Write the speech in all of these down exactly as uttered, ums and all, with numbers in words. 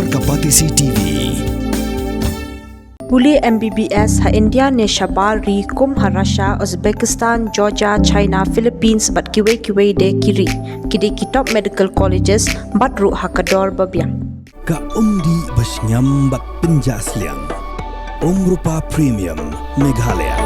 Kapatisi T V. Pule M B B S ha India ne shabar ri kum ha Russia, Uzbekistan, Georgia, China, Philippines bad kiwei kiwei de ki ri. Ki dei ki top medical colleges bad ruh ha ka dor ba biang. Ka umdih ba shngiam bad pynjah sliang. Umrupa Premium Meghalaya.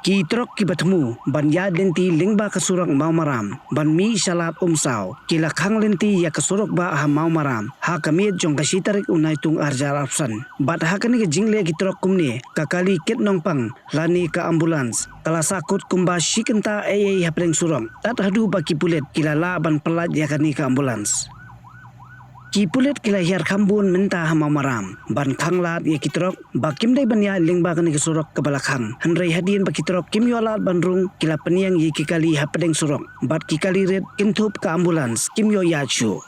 Ki trok kiba thmu ban ïaid lynti lyngba ka surok Mawmaram ban mih sha Lad Umsaw ki la khang lynti ïa ka surok bah ha Mawmaram ha ka miet jong ka shi tarik u Naitung arhajar arphew san. Bad ha kane ka jingleh ki trok kumne, ka kali kit nongpang lane ka ambulance ka la sahkut kumba shi kynta eiei hapdeng surok, tad haduh ba ki pulit ki la lah ban pyllait ïa kane ka ambulance. Ki pulit ki la hiar kham bun mynta ha Mawmaram ban khang lad ïa ki trok ba kim dei ban ïaid lyngba kane ka surok kaba la khang. Hynrei hadien ba ki trok kim ïoh lad ban rung, ki la pynïeng ïa ki kali hapdeng surok bad ki kali rit kynthup ka ambulance kim ïoh ïaid shuh.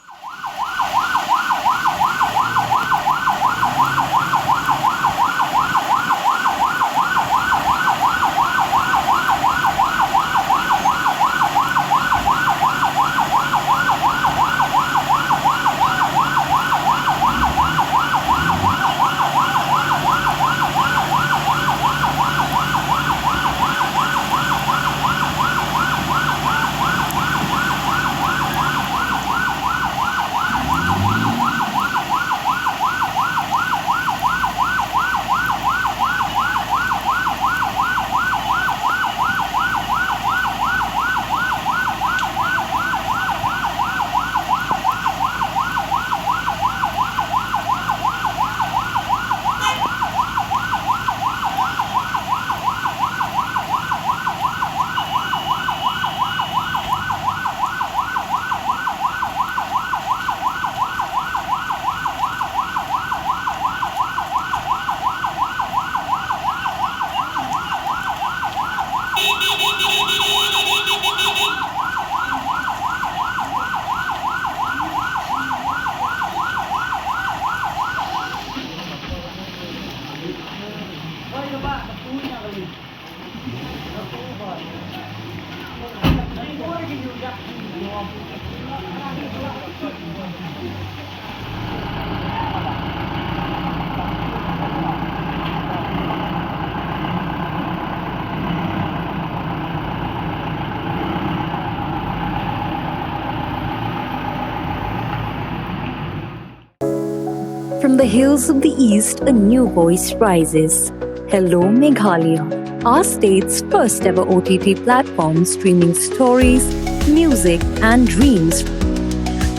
From the hills of the East, a new voice rises. Hello Meghalaya, our state's first ever O T T platform streaming stories, music, and dreams.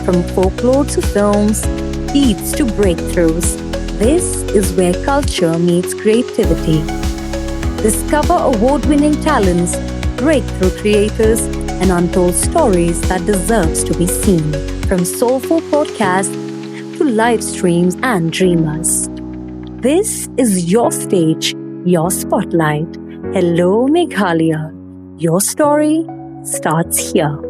From folklore to films, beats to breakthroughs, this is where culture meets creativity. Discover award winning talents, breakthrough creators, and untold stories that deserves to be seen. From soulful podcasts to live streams and dreamers. This is your stage, your spotlight. Hello Meghalaya. Your story starts here.